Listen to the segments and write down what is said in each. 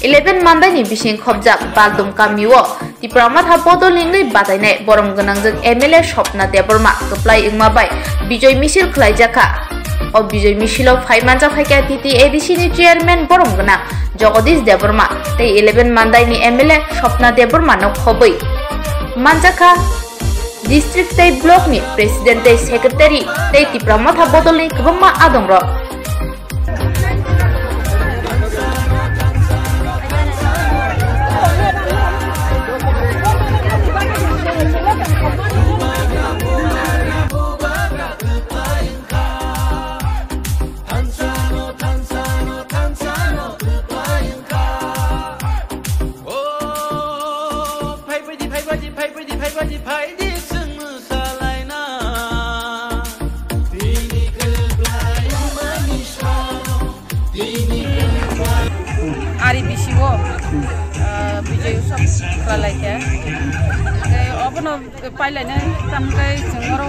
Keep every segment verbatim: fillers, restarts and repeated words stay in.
Eleven Mandai ni bising khobjak Baldum kamio Tipra Motha bodol ni wngwi batainai borom gwnangjwk M L A Swapna Debbarma kwplai wngma bai bijoy misil khwlaijakha. O bijoy misilo phai manjak phaikha T T A D C ni chairman borom gwnang Jagadish Debbarma tei Eleven Mandai ni M L A Swapna Debbarma no khobwi manjakha. District tei block ni president tei secretary tei Tipra Motha bodol ni kwbangma adong rok. O, phai baidi, phai baidi, phai baidi, phai baidi, phai di, chwng mwsalaina. Tini kwplai mani sa, tini kwplai. Ari bisingo, ah, Bijoy Utsav khwlailaikha. Tei obono pailainai, tamkhe chwng oro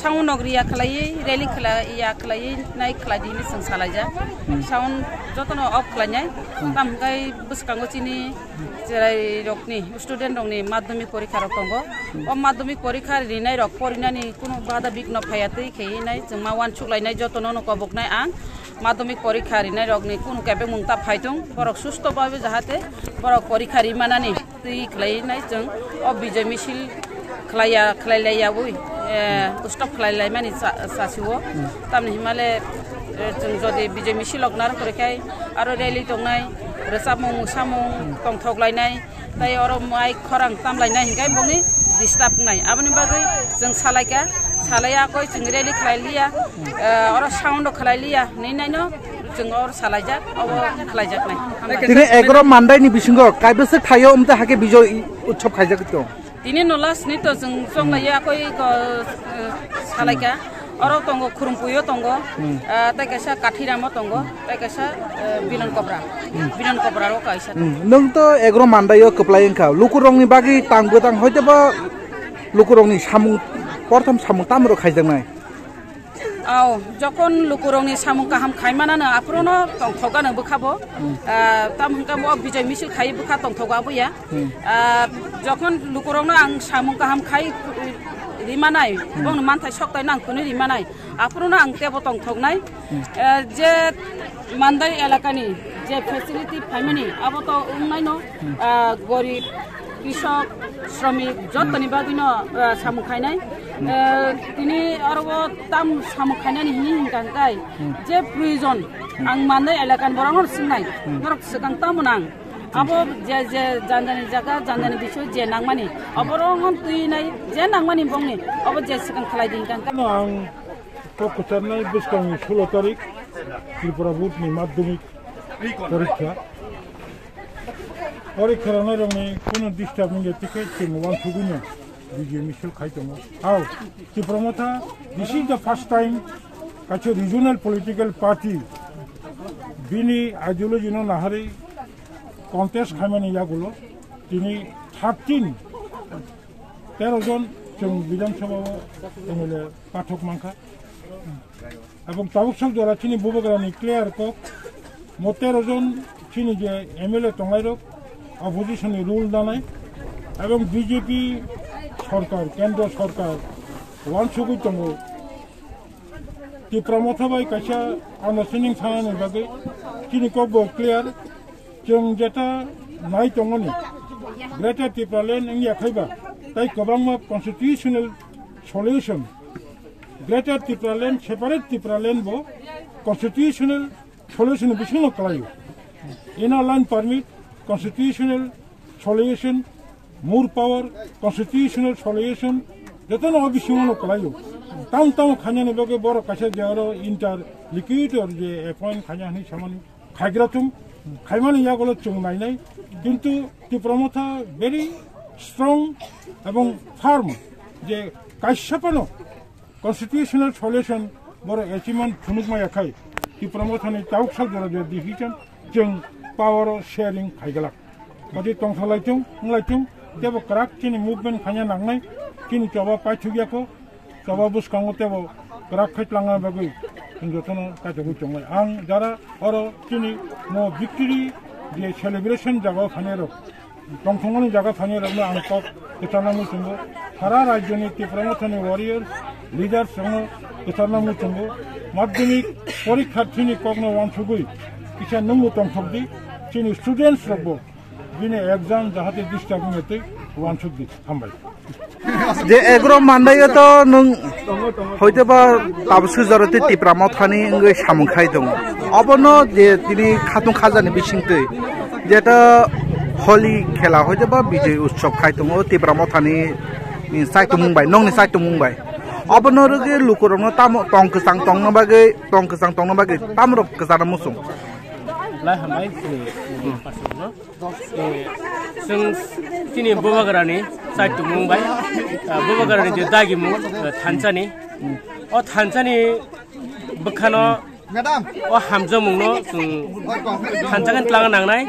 sound nok riya khwlaiwi, rally khwlaiya khwlaiwi nai khwlai di hinwi chwng salaijak. Sound jotono off khwlainai, tamkhe bwskango chini cherai rokni, student rokni madhyamik porikha rok tongo. O madhyamik porikha rinai rok porinani kunu bada bigno phaiya twi khe hinai chwng ma uansuk lainai jotono no koboknai ang. Madhyamik porikha rinai rokni kunu kebengmung ta phaitung, borok susto babe jahate borok porikha rimanani twi khwlainai chwng o bijoy misil khwlaiya, khwlailaiyawi, eh, stop khwlailaimani cha-, chasio. Tamni himale, eh, chwng jodi bijoy misil rok naro kwrwi khai aro rally tongnai, rwchapmung, mwsamung tongthok lainai, tei oro mai khorang tam lainai hinkhe bongni disturb wngnai. Aboni bagwi chwng salaikha, salaiya koi chwng rally khwlailiya, eh, oro sound rok khwlailiya hinwi naino chwng oro salaijak, obo khwlaijaknai. Tini egaroh Mandai ni bisingo kaibwswk thaio, umtwi hakhe Bijoy Utsav khaijak tong? Tini no last ni to chwng chonglaiya koi ko, eh, salaikha. Oro tongo Khurumpuio tongo, ah, tei kaisa Kathiramo tongo, tei kaisa, eh, Binon Kobra. Binon Kobra ro kaisa tongo. Hmm. Nwng to egaroh Mandaio kwplai wngkha. Lukurokni bagwi tang bwtang hoitoba lukurokni samung, porthom samung tamrok khaijaknai. Aw, jokhon lukurokni samung kaham khaimanano aphuru no tongthok gano bwkha bo. Ah, tam hwnkhe bo bijoy misil khai bwkha tongthok aboya. Ah, jokhon lukurokno ang samung kaham khai rimanai, bongni manthai soktai nang khwnwi rimanai, aphuru no ang tebo tongthoknai. Ah, je Mandai elakani je facility phaimani abo to wngnaino, ah, gorib, krisok, sromik, jottoni bagwino, ah, samung khainai. Ah, tini oro o tam samung khainani hini hinkha hwnkhe je proyojon ang Mandai elakani borokno swngnai, norok swkang tamo nang. Abo je, je jani jani jaga, jani jani bisoy je nangmani, oborokno twi nai je nangmani bongni, obo je swkang khlai di hinkha hwnkhe. Ang kok kwcharnai bwskangni sulo tarik Tripura Board ni madhyamik porikha. Porikha rwnairokni kunu disturb wngya tikhe chwng uansugwino bijoy misil khai tongo. Hao, Tipra Motha, this is the first time kaisa regional political party bini ideology no naharwi contest khaimani yagulo tini thirteen, tero jon chwng Bidhan Sabha o M L A pathok mankha. Ebong tabuk sak jora chini Bubagrani clear kok, mo tero jon chini je M L A tongnairok opposition ni rule nanai, ebong B J P sorkar, kendro sorkar uansugwi tongo. Tipra Motha bai kaisa understanding sanani bagwi chini kok bo clear, chwng jeta nai tongmani Greater Tipraland wngya khaiba tai kwbangma constitutional solution, Greater Tipraland, separate Tipraland bo constitutional solution ni bisingno kwlaio. Inner line permit, constitutional solution, more power, constitutional solution, jotono o bisingo no kwlaio. Tamo tamo khainani bagwi borok kaisa je oro interlocutor je appoint khaina hinwi samani khaigra thung, khaimani yagulo chwng nainai. Kintu Tipra Motha very strong ebong firm je kaisa phano constitutional solution borok achievement phunukma yakhai Tipra Mothani tabuk sak jora je decision chwng power o sharing khaiglak. Odi tongthalaitung, wnglaithung, tebo kwrak chini movement khaina nangnai, chini choba paithuk yakho, choba bwskango tebo kwrak khai tlangna bagwi chwng jotono kaichagwi tongnai. Ang jara oro chini mo victory je celebration jaga o phainai rok, tongthokmani jaga phainai rokno ang kok kwcharna muchungo. Sara rajyoni Tipra Mothani warriors, leaders rokno kwcharna muchungo. Madhyamik porikharthini kokno wansugwi kisa nwngbo tongthok di, chini students rokbo bini exam jahate disturb wngya tei wansuk di. Hambai. Je egro mandai to nung hoite ba tabsu jaro te Tipra Mothani wngwi samung khai tongo. Obono je tini khatung khajani bisingtwi jeta holi khela hoite ba bijay utsav khai tongo Tipra Mothani ni saitumung bai, nongni saitumung bai. Obono rwgwi lukurokno tamo tong kwchang tongna bagwi, tong kwchang tongna bagwi tamrok kwchana muchung. Lai hambai, eh, eh, pastor no. Eh, chwng chini Bubagrani saitumung bai, ah, Bubagrani je dagimung, eh, thansani. O thansani bwkhano o hamjakmungno chwng thansa khe twlangna nangnai.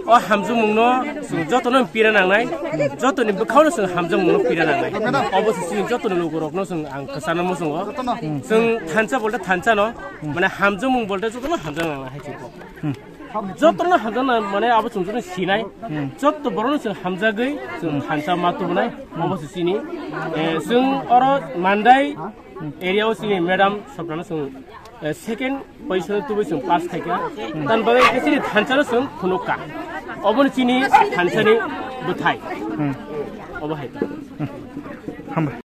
O hamjakmungno chwng jotono pira nangnai. Jotoni bwkhano chwng hamjakmungno pira nangnai. Obo se chini jotoni lukurokno chwng ang kwchana muchungo. Chwng thansa bolte thansano, mane hamjakmung bolte jotono hamjakna nangnai hai se kok. Jotono hamjakna mane abo chwng jotono sinai. Jotto borokno chwng hamjagwi chwng thansa ma tubunai. Obo se chini. Eh, chwng oro Mandai area o chini madam Sopnano chwng, eh, second position tubui chwng pass khaikha. Tan bagwi khe chini thansano chwng phunukka. Obono chini thansani bwthai. Obo hai to. Hambai.